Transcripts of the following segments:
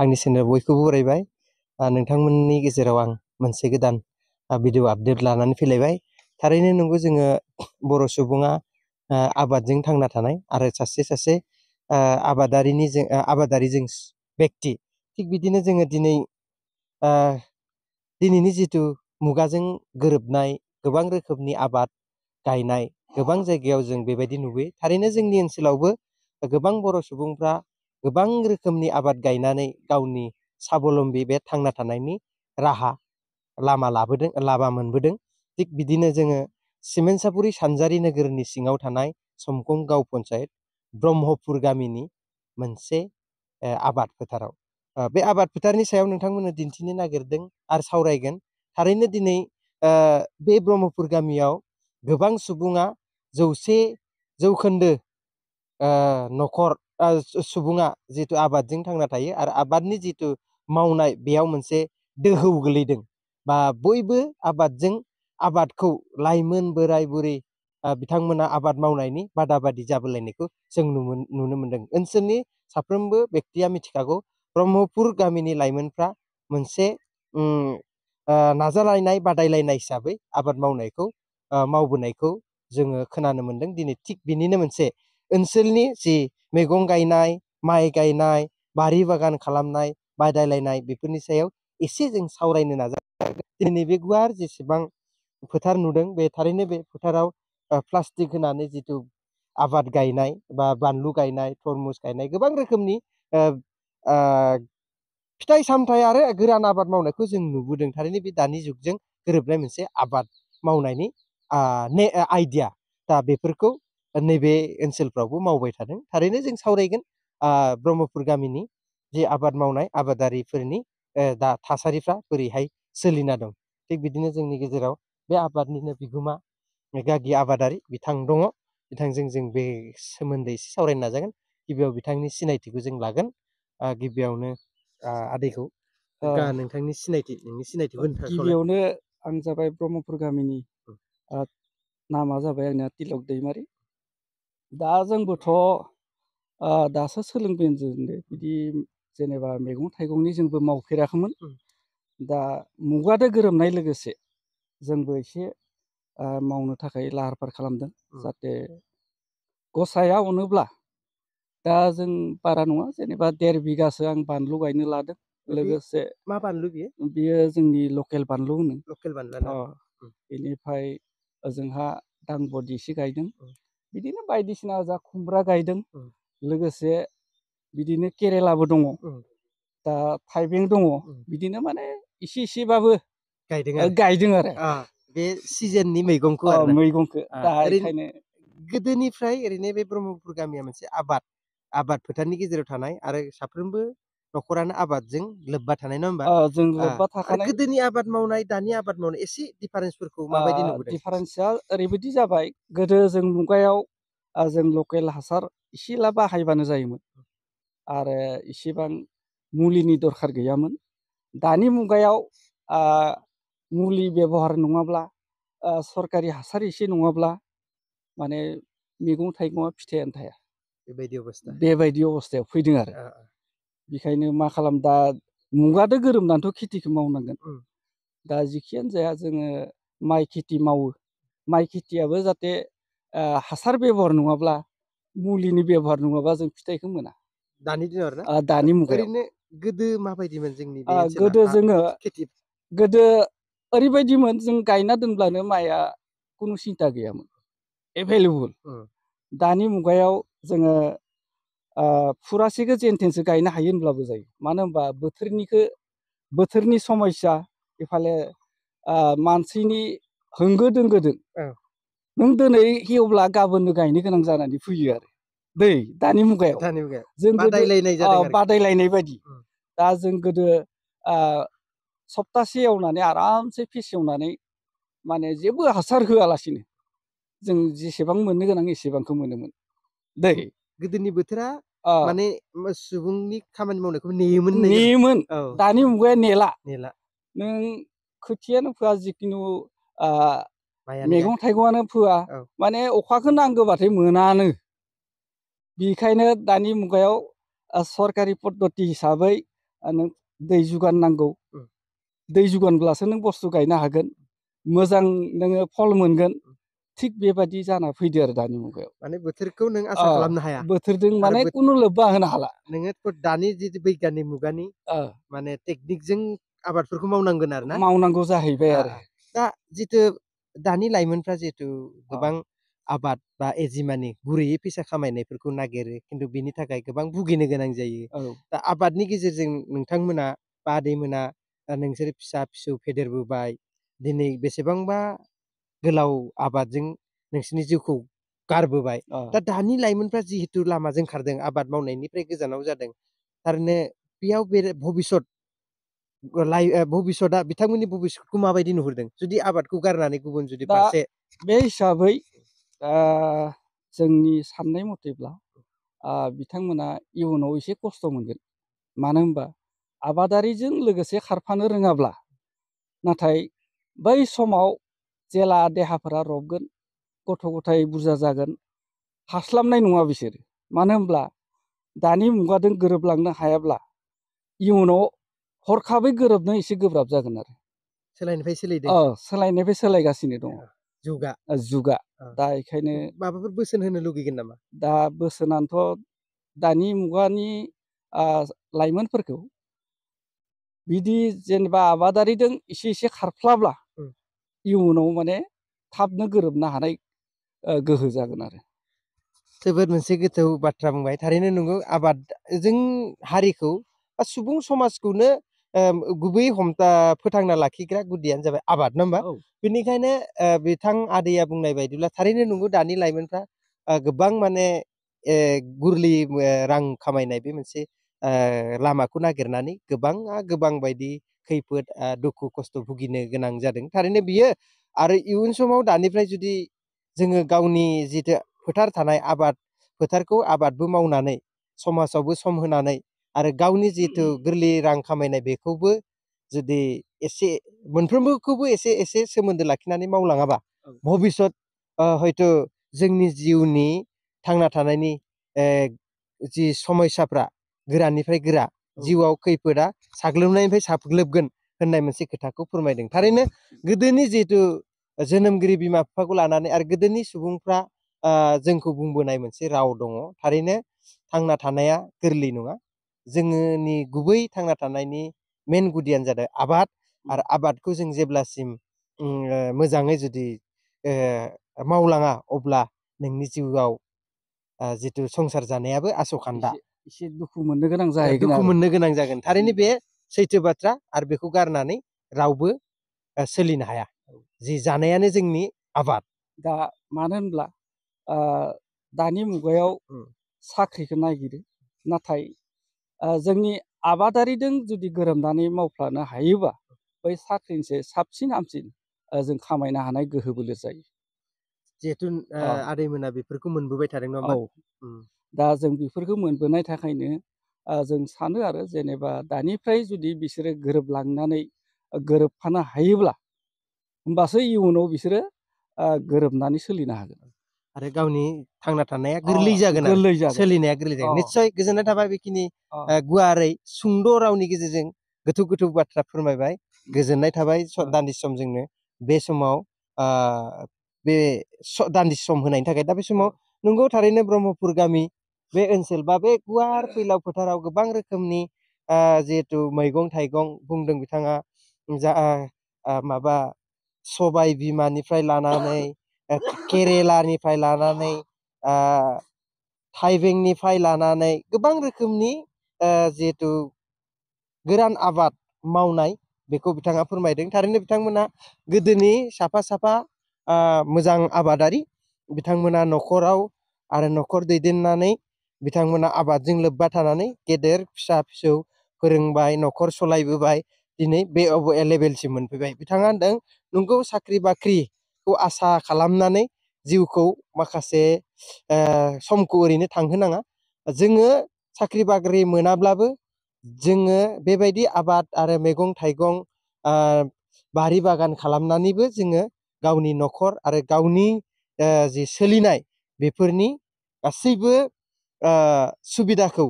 आंनि चेनेल बयखौबो बरायबाय। नोंथांमोननि गेजेराव आं मोनसे गोदान भिडिअ आपडेट लानानै फैलायबाय। थारैनो नंगौ, जोङो बर' सुबुङा आबादजों थांना थानाय आरो सासे आबादारि जों बेक्ति। थिग बिदिनो जोङो दिनैनि जिथु मुगाजों गोरोबनाय गोबां रोखोमनि आबाद गायनाय गोबां जायगायाव जों बेबायदि नुबोयो। थारैनो जोंनि ओनसोलावबो गोबां बर' सुबुंफ्रा गोबां रोखोमनि आबाद गायनानै गावनि साबलम्बि बे थांना थानायनि राहा लामा मोनबोदों। थिग बिदिनो जोङो सिमेन्सापुरि सानजारि नोगोरनि सिङाव थानाय समखं गाव पन्सायत ब्रह्मपुर गामिनि मोनसे आबाद फोथाराव बे आबाद फोथारनि सायाव नोंथांमोननो दिन्थिनो नागिरदों आरो सावरायगोन। थारैनो दिनै बे ब्रह्मपुर गामियाव गोबां सुबुङा 100% न'खर सुबुङा जिथु आबादजों थांना थायो आरो आबादनि जिथु मावनाय बेयाव मोनसे दोहौ गोलैदों, बा बयबो आबादखौ लाइमोन बोराय बुरै बिथांमोना आबाद मावनायनि बादा बादि जाबोलायनायखौ जों नुनो मोनदों। ओनसोलनि साफ्रोमबो बेक्तिया मिथिखागौ, ब्रह्मपुर गामिनि लाइमोनफ्रा मोनसे नाजालायनाय बादायलायनाय हिसाबै आबाद मावनायखौ मावबोनायखौ जोङो खोनानो मोनदों। दिनै थिग बिनिनो मोनसे ओनसोलनि जि मैगं गायनाय, माइ गायनाय, बारि बागान खालामनाय बादायलायनाय, बेफोरनि सायाव एसे जों सावरायनो नाजागोन। दिनै बे गुवार जेसेबां फोथार नुदों, बे थारैनो बे फोथाराव प्लास्टिक होनानै जिथु आबाद गायनाय बा बानलु गायनाय, तरमुस गायनाय, गोबां रोखोमनि फिथाइ सामथाइ आरो गोरान आबाद मावनायखौ जों नुबोदों। थारैनो बे दानि जुगजों गोरोबनाय मोनसे आबाद मावनायनि आइडिया। दा बेफोरखौ नैबे ओनसोलफ्रावबो मावबाय थादों। थारैनो जों सावरायगोन ब्रह्मपुर गामिनि जे आबाद मावनाय आबादारिफोरनि दा थासारिफ्रा बोरैहाय सोलिना दं। थिग बिदिनो जोंनि गेजेराव बे आबादनिनो बिगोमा गागि आबादारि बिथां दङ। बिथांजों जों बे सोमोन्दै एसे सावरायनो नाजागोन। गिबियाव बिथांनि सिनायथिखौ जों लागोन। गिबियावनो आदैखौ नोंनि सिनायथिखौ गिबियावनो आं जाबाय ब्रह्मपुर गामिनि नामा जाबाय आंना तिलक दैमारि। दा जोंबोथ' दासो सोलोंजेनदों बिदि जेनेबा मैगं थाइगंनि जोंबो मावफेराखैमोन। दा मुगादो गोरोबनाय लोगोसे जोंबो एसे मावनो थाखाय लाहार फाहार खालामदों। जाहाथे गसाया अनोब्ला दा जों बारा नङा, जेनेबा 1.5 बिगासो आं बानलु गायनो लादों। लोगोसे मा बानलु बियो जोंनि लकेल बानलु होनो। लकेल बानलु बेनिफ्राय ओजोंहा दांबदि एसे गायदों। बिदिनो बायदिसिना जा खुमब्रा गायदों। लोगोसे बिदिनो केरेलाबो दङ, दा थाइबें दङ। बिदिनो माने इसे इसेबाबो गायदों आरो बे सिजोननि मैगंखौ मैगंखौ दा ओरैनो बेखायनो गोदोनिफ्राय ओरैनो बे ब्रह्मपुर गामिया मोनसे आबाद फोथारनि गेजेराव थानाय आरो साफ्रोमबो न'खरानो आबादजों लोब्बा थानाय, नङा होमबा? जों लोब्बा आरो थाखानाय। गोदोनि आबाद मावनाय दानि आबाद मावनाय एसे डिफारेन्सफोरखौ माबायदि नुबोदों? डिफारेन्सआ ओरैबायदि जाबाय, गोदो जों मुगायाव जों लकेल हासार इसेला बाहायबानो जायोमोन आरो इसेबां मुलिनि दरखार गैयामोन। दानि मुगायाव मुलि बेबहार नङाब्ला, सरकारि हासार एसे नङाब्ला माने मैगं थाइगङा फिथाइयानो थाया। बेबायदि अबस्थायाव फैदों आरो बेखायनो मा खालाम, दा मुगादो गोरोबनानैथ' खेथिखौ मावनांगोन। दा जिखियानो जाया जोङो माइ खेथि मावो। माइ खेथियाबो जाहाथे हासार बेबहार नङाब्ला, मुलिनि बेबहार नङाबा जों फिथाइखौ मोना दानि दिनाव आरोना। दानि मुगायाव। ओरैनो गोदो माबायदिमोन जोंनि बे गोदो जोङो खेथि? गोदो ओरैबायदिमोन, जों गायना दोनब्लानो माइआ खुनु सिन्था गैयामोन, एभेलेबोल। दानि मुगायाव जोङो फुरासेखौ जेन थेनसो गायनो हायो होनब्लाबो जायो। मानो होनबा बोथोरनि समस्या, इफाले मानसिनि होंगो दोंगोदों नों दिनै हेवब्ला गाबोननो गायनो गोनां जानानै फैयो आरो दानि मुगायाव जों गोदो बादायलायनाय बायदि। दा जों गोदो सप्तासे एवनानै आरामसे फेसेवनानै माने जेबो हासार होआलासिनो जों जेसेबां मोननो गोनां एसेबांखौ मोनोमोन। गोदोनि बोथोरा माने सुबुंनि खामानि मावनायखौ नेयोमोन। दानि मुगाया नेला। नों खोथियानो फोआ, जिखुनु मैगं थाइगङानो फोआ, माने अखाखौ नांगौबाथाय मोनानो। बेखायनो दानि मुगायाव सरकारि पद्धति हिसाबै नों दै जुगान नांगौ दै जुगानब्लासो नों बुस्थु गायनो हागोन मोजां नोङो फल मोनगोन थिग बेबायदि जाना फैदो आरो दानि मुगायाव माने बोथोरखौ नों आसा खालामनो हाया बोथोरजों आरो माने कुनु लोब्बा होनो हाला नोङो दानि जितु बैग्यानिक मुगानि माने टेकनिकजों आबादफोरखौ मावनांगोन आरो ना मावनांगौ जाहैबाय आरो दा जितु दानि लाइमोनफ्रा जिहेतु गोबां आबाद बा एजिमानि गुरैयै फैसा खामायनायफोरखौ नागिरो खिन्थु बिनि थाखाय गोबां भुगिनो गोनां जायो दा आबादनि गेजेरजों नोंथांमोना बा आदैमोना नोंसोर फिसा फिसौ फेदेरबोबाय दिनै बेसेबांबा गोलाव आबादजों नोंसोरनि जिउखौ गारबोबाय दा दानि लाइमोनफ्रा जिहेतु लामाजों खारदों आबाद मावनायनिफ्राय गोजानाव जादों थारैनो बेयाव बे भबिसतआ बिथांमोननि भबिसतखौ माबायदि नुहुरदों जुदि आबादखौ गारनानै गुबुन जुदि दा फारसे बे हिसाबै जोंनि साननाय मथेब्ला बिथांमोना इयुनाव एसे खस्थ' मोनगोन मानो होनबा आबादारिजों लोगोसे खारफानो रोङाब्ला नाथाय बै समाव जेला देहाफोरा रबगोन गथ' गथाय बुरजा जागोन हास्लाबनाय नङा बिसोर मानो होनब्ला दानि मुगाजों गोरोबलांनो हायाब्ला इयुनाव हरखाबै गोरोबनो एसे गोब्राब जागोन आरो सोलायनिफ्राय सोलायदों सोलायनायनिफ्राय सोलायगासिनो दङ जुगा दा बेखायनो माबाफोर बोसोन होनो लुगैगोन नामा दा बोसोनानोथ' दानि मुगानि लाइमोनफोरखौ बिदि जेनेबा आबादारिजों एसे एसे खारफ्लाब्ला इयुनाव माने थाबनो गोरोबनो हानाय गोहो जागोन आरो जोबोद मोनसे गोथौ बाथ्रा बुंबाय थारैनो नंगौ आबादजों हारिखौ बा सुबुं समाजखौनो गुबै फोथांना लाखिग्रा गुदियानो जाबाय आबाद नङा होमबा बेनिखायनो बिथां आदैया बुंनाय बायदिब्ला थारैनो नंगौ दानि लाइमोनफ्रा गोबां माने गोरलै रां खामायनाय बे मोनसे लामाखौ नागिरनानै गोबां बायदि खैफोद दुखु खस्थ' भुगिनो गोनां जादों थारैनो बियो आरो इयुन समाव दानिफ्राय जुदि जोङो गावनि जिथु फोथार थानाय आबाद फोथारखौ आबादबो मावनानै समाजावबो सम होनानै आरो गावनि जिथु गोरलै रां खामायनाय बेखौबो जुदि एसे मोनफ्रोमबोखौबो एसे एसे सोमोन्दो लाखिनानै मावलाङाबा भबिसत हयथ' जोंनि जिउनि थांना थानायनि जि समयसाफ्रा गोरानिफ्राय गोरा जिउआव खैफोदा साग्लोबनायनिफ्राय साग्लोबगोन होननाय मोनसे खोथाखौ फोरमायदों थारैनो गोदोनि जिहेथु जोनोमगिरि बिमा बिफाखौ लानानै आरो गोदोनि सुबुंफ्रा जोंखौ बुंबोनाय मोनसे राव दङ थारैनो थांना थानाया गोरलै नङा जोंनि गुबै थांना थानायनि मेन गुदियानो जादों आबाद आरो आबादखौ जों जेब्लासिम मोजाङै जुदि मावलाङा अब्ला नोंनि जिउआव जिथु संसार जानायाबो आस'खान्दा एसे दुखु मोननो गोनां जाहैगोन दुखु मोननो गोनां जागोन थारैनो बे सैथो बाथ्रा आरो बेखौ गारनानै रावबो सोलिनो हाया जि जानायानो जोंनि आबाद दा मानो होनब्ला दानि मुगायाव साख्रिखौ नागिरो नाथाय जोंनि आबादारिजों जुदि गोरोबनानै मावफ्लानो हायोबा बै साख्रिनिसै साबसिन हामसिन जों खामायनो हानाय गोहो बोलो जायो जिहेथु आदैमोना बेफोरखौ मोनबोबाय थादों नङा होमबा दा जों बेफोरखौ मोनबोनाय थाखायनो जों सानो आरो जेनेबा दानिफ्राय जुदि बिसोरो गोरोबलांनानै गोरोबफानो हायोब्ला होमबासो इयुनाव बिसोरो गोरोबनानै सोलिनो हागोन आरो गावनि थांना थानाया गोरलै जागोन आरो सोलिनाया गोरलै जागोन निस्सय गोजोननाय थाबाय बेखिनि गुवारै सुंद' रावनि गेजेरजों गोथौ बाथ्रा फोरमायबाय गोजोननाय थाबाय दान्दिसे सम जोंनो बे समाव बे दान्दिसे सम होनायनि थाखाय दा बे समाव नंगौ थारैनो ब्रह्मपुर गामि बे ओनसोल बा बे गुवार फैलाव फोथाराव गोबां रोखोमनि जिहेथु मैगं थाइगं बुंदों बिथाङा माबा सबाय बिमानिफ्राय लानानै केरेलानिफ्राय लानानै थाइबेंनिफ्राय लानानै गोबां रोखोमनि जिहेथु गोरान आबाद मावनाय बेखौ बिथाङा फोरमायदों थारैनो बिथांमोना गोदोनि साफा मोजां आबादारि बिथांमोना न'खराव आरो न'खर दैदेननानै बिथांमोना आबादजों लोब्बा थानानै गेदेर फिसा फिसौ फोरोंबाय न'खर सालायबोबाय दिनै बे लेभेलसिम मोनफैबाय बिथाङा होनदों नंगौ साख्रि बाख्रिखौ आसा खालामनानै जिउखौ माखासे समखौ ओरैनो थांहोनाङा जोङो साख्रि बाख्रि मोनाब्लाबो जोङो बेबायदि आबाद आरो मैगं थाइगं बारि बागान खालामनानैबो जोङो गावनि न'खर आरो गावनि जि सोलिनाय बेफोरनि गासैबो सुबिदाखौ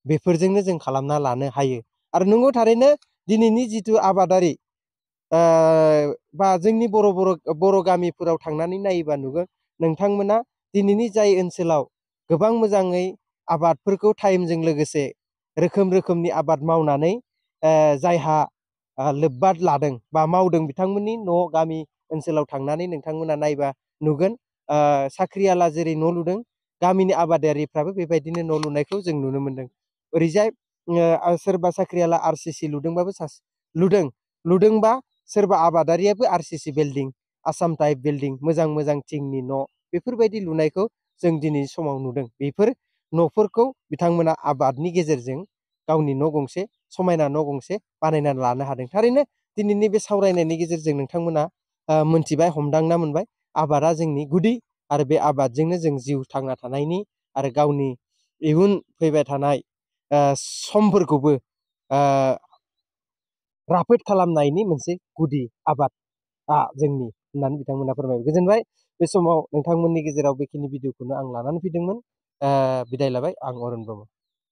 बेफोरजोंनो जों खालामना लानो हायो आरो नंगौ थारैनो दिनैनि जिथु आबादारि बा जोंनि बर' गामिफोराव थांनानै नायोबा नुगोन नोंथांमोना दिनैनि जाय ओनसोलाव गोबां मोजाङै आबादफोरखौ टाइमजों लोगोसे रोखोम रोखोमनि आबाद मावनानै जायहा लोब्बा लादों बा मावदों बिथांमोननि न' गामि ओनसोलाव थांनानै नोंथांमोना नायबा नुगोन साख्रियाला जेरै न' लुदों गामिनि आबादारिफ्राबो बेबायदिनो न' लुनायखौ जों नुनो मोनदों। ओरैजाय सोरबा साख्रियाला RCC लुदोंबाबो लुदोंबा सोरबा आबादारियाबो RCC building Assam type building मोजां मोजां थिंनि न' बेफोरबायदि लुनायखौ जों दिनैनि समाव नुदों। बेफोर न'फोरखौ बिथांमोना आबादनि गेजेरजों गावनि न' गंसे समायना न' गंसे बानायनानै लानो हादों। थारैनो दिनैनि बे सावरायनायनि गेजेरजों नोंथांमोना मोनथिबाय हमदांना मोनबाय आबादा जोंनि गुदि आरो बे आबादजोंनो जों जिउ थांना थानायनि आरो गावनि इयुन फैबाय थानाय समफोरखौबो राफोद खालामनायनि मोनसे गुदि आबादा जोंनि होननानै बिथांमोना फोरमायबाय। गोजोनबाय बे समाव नोंथांमोननि गेजेराव बेखिनि भिडिअखौनो आं लानानै फैदोंमोन। बिदाय लाबाय आं अरुन ब्रह्म।